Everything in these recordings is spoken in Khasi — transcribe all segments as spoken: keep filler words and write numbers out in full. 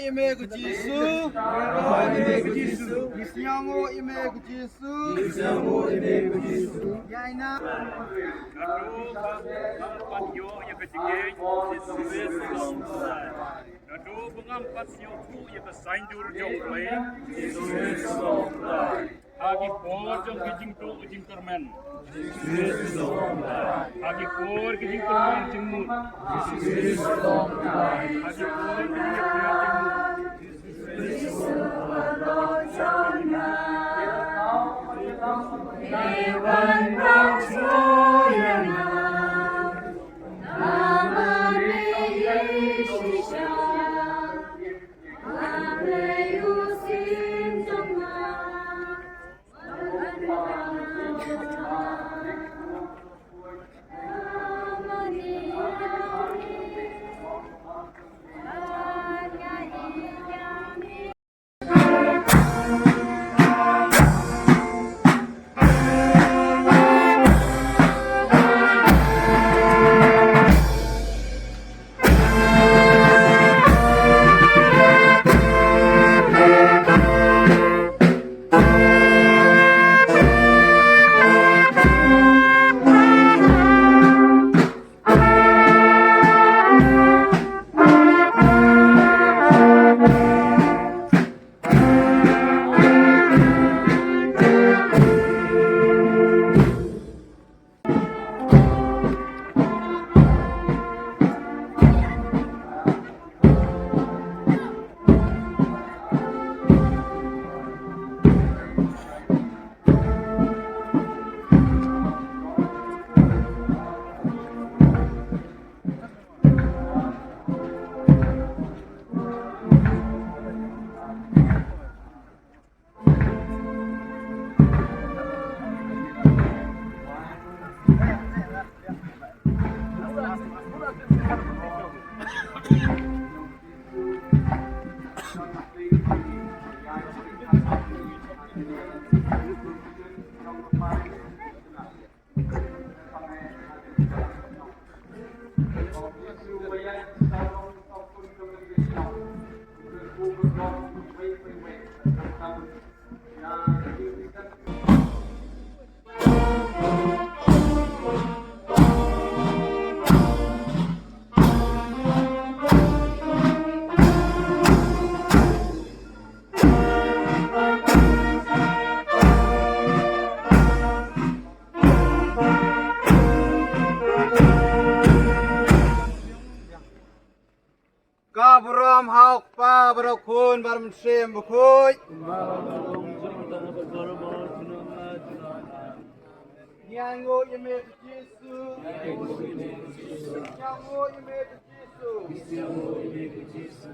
Ïa me ko Jisu. Ngi sngewnguh ïa me ko Jisu. Ïa ina. Naduh ba ngam pat ïoh ïa ka jingngeit, Jisu Khrist long Trai. Naduh ba ngam pat ïoh buh ïa ka saiñdur jong U Blei, Jisu Khrist long Trai. Ha ki por jong ki jingduh jingkyrmen, ha ki por ki jingkyrmen jingmut, ha ki por ki jingkyrmen jingmut. Ka burom ha U Kpa bad ha U Khun bad ha U Mynsiem Bakhuid. Ngi ainguh ïa me ko Jisu. Ngi ainguh ïa me ko Jisu.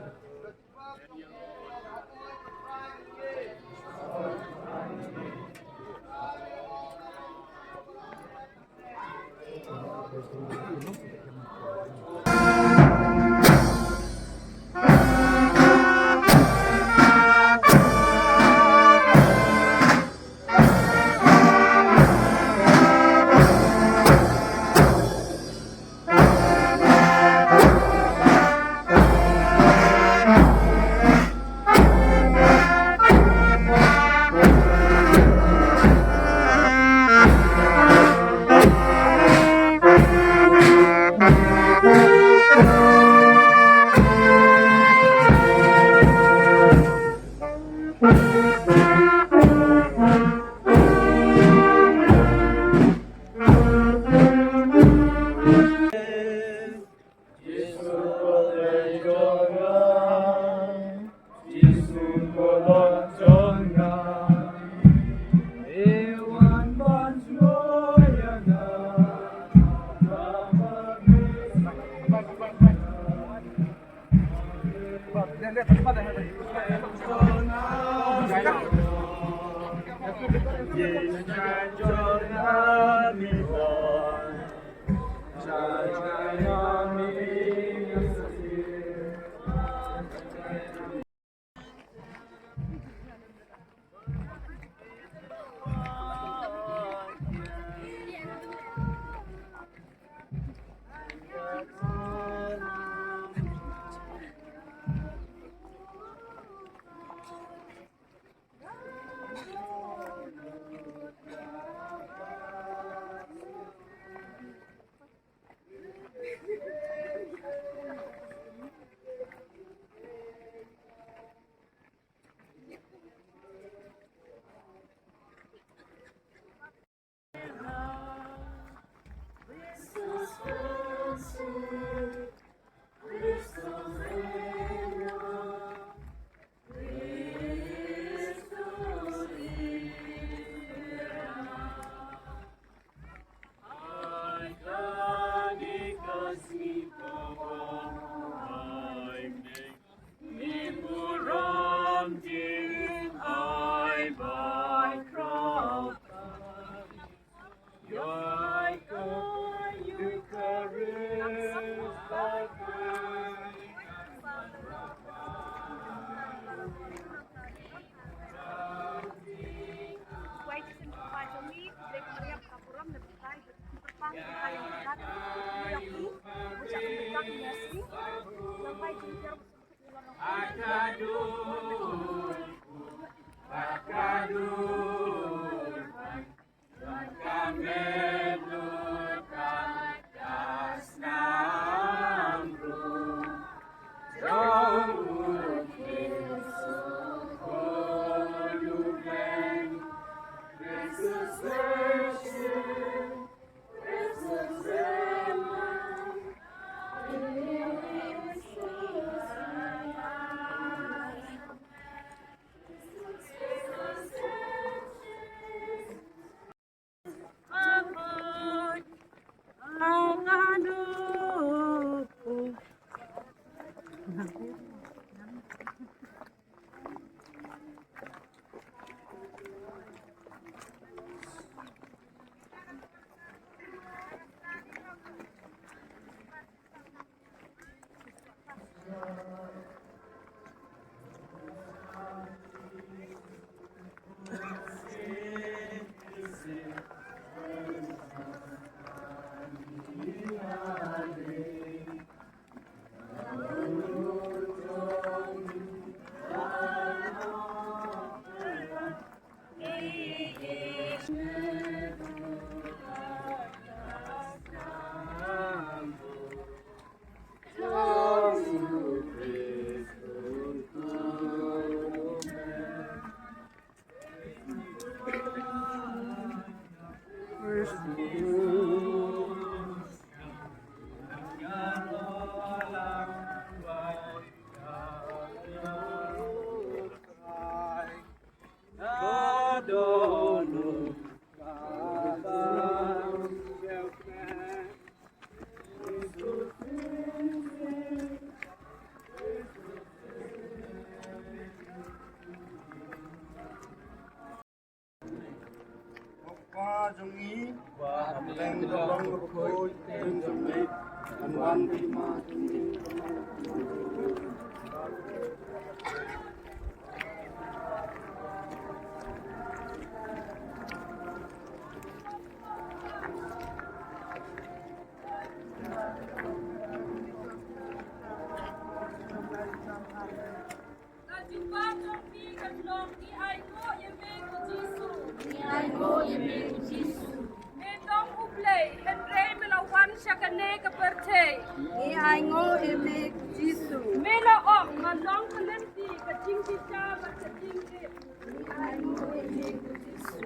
Ko Pa jong ngi, ba ha bneng, ka long ka bakhuid ka kyrteng jong me, kan wan ka hima jong me. Ka jubab jong phi kan long, ngi ainguh ïa me ko Jisu. Ngi ainguh ïa me ko Jisu. Me long U Blei, hynrei me la wan sha kane ka pyrthei. Ngi ainguh ïa me ko Jisu. Me la ong, nga long ka lynti, ka jingbishar bad ka jingïeit. Ngi ainguh ïa me ko Jisu.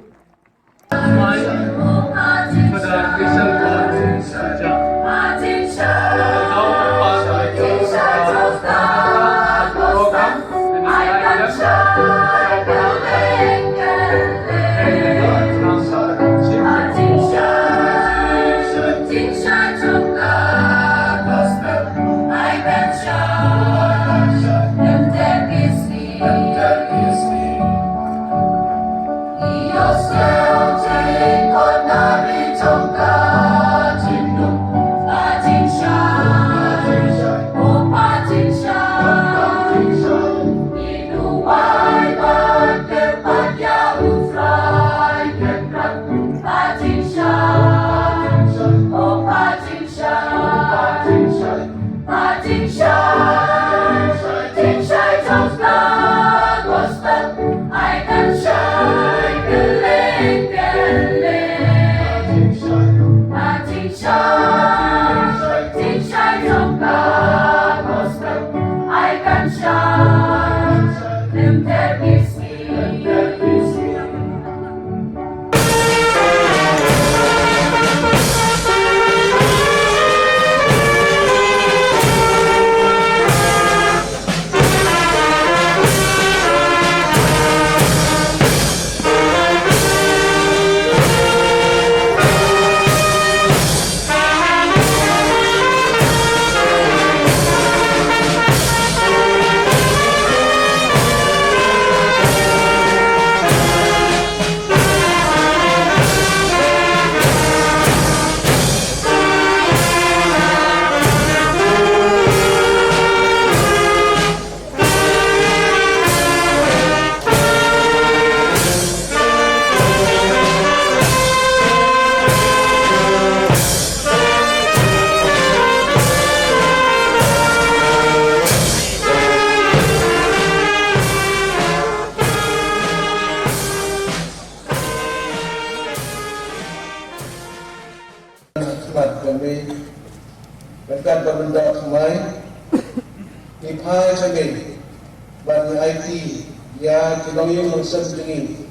Kat kami, berkat ba mynta kemai, ngi phai kami, bad ngi aiti ïa ki longïing longsem jong ngi,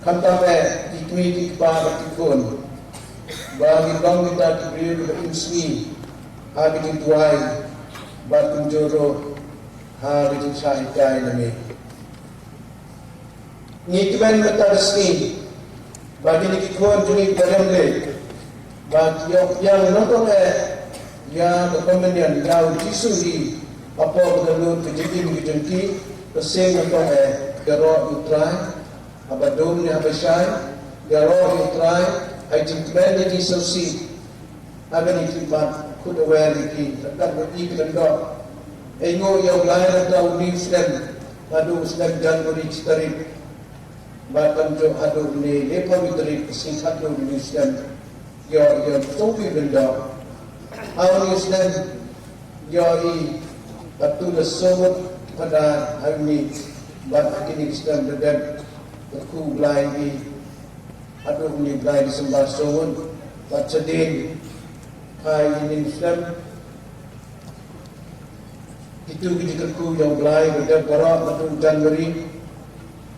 khamtam eh ki kmie ki kpa bad ki khun, ba ngin long kita ki briew kiba im sngi ha ka jingduwai bad kumjuh ruh ha ka jingshah hikai na me. Ngi kmen mynta ka sngi ba kine ki khun jong ngi kiba riam leh ba ki ïoh pdiang nyngkong eh ïa ka Communion, ïa U Jisu hi hapoh ka dohnud ka jingim ka jong ki, ka seng nyngkong eh ïaroh ïa U Trai haba dum ne haba shai, ïaroh ïa U Trai, ai jingkmen ïa ki sngewsih. Haba ngi khidmat, khut aware ïa ki, ryngkat bad ki ban doh. Ainguh ïa U Blai na ka une u snem, haduh u snem January shi tarik. Bad kumjuh haduh une u laiphew tarik, ka sngi khatduh une u snem. Ïa, ïa, sngewbha ban doh. Ha une u snem, ïa i, bad to la sumut, pada ha une, bad ha kine ki snem da dep, kyrkhu U Blai ïa i. Haduh une u bnai December sawun, bad shadien, ha ine i snem, kito ki jingkyrkhu ïa U Blai, ba dep baroh haduh January,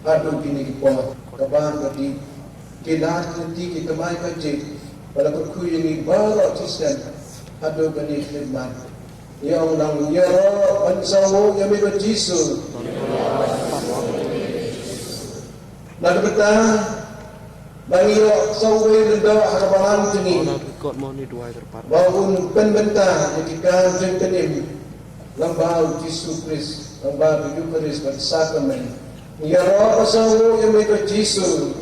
haduh kine ki por, kaba ka dei, ki lad ki lynti ki kamai kajih, ba la kyrkhu ïa ngi baroh shisnem, haduh kane ka khlieh mat. Ïa ong nang ïaroh ban sawa ïa me ko Jisu. Na ka bynta ba ngi ïoh sa uwei u lyngdoh ha ka balang jong ngi, ba un pynbynta ïa ki kam jingpynim lyngba U Jisu Khrist, lyngba ka Eukharist bad Sakramen. Ïaroh ba sawa ïa me ko Jisu.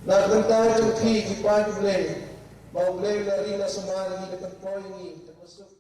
Na ka bynta jong phi ki paid U Blei, ba U Blei u la ri la sumar ïa ngi, da pynpoi ïa ngi da ka suk.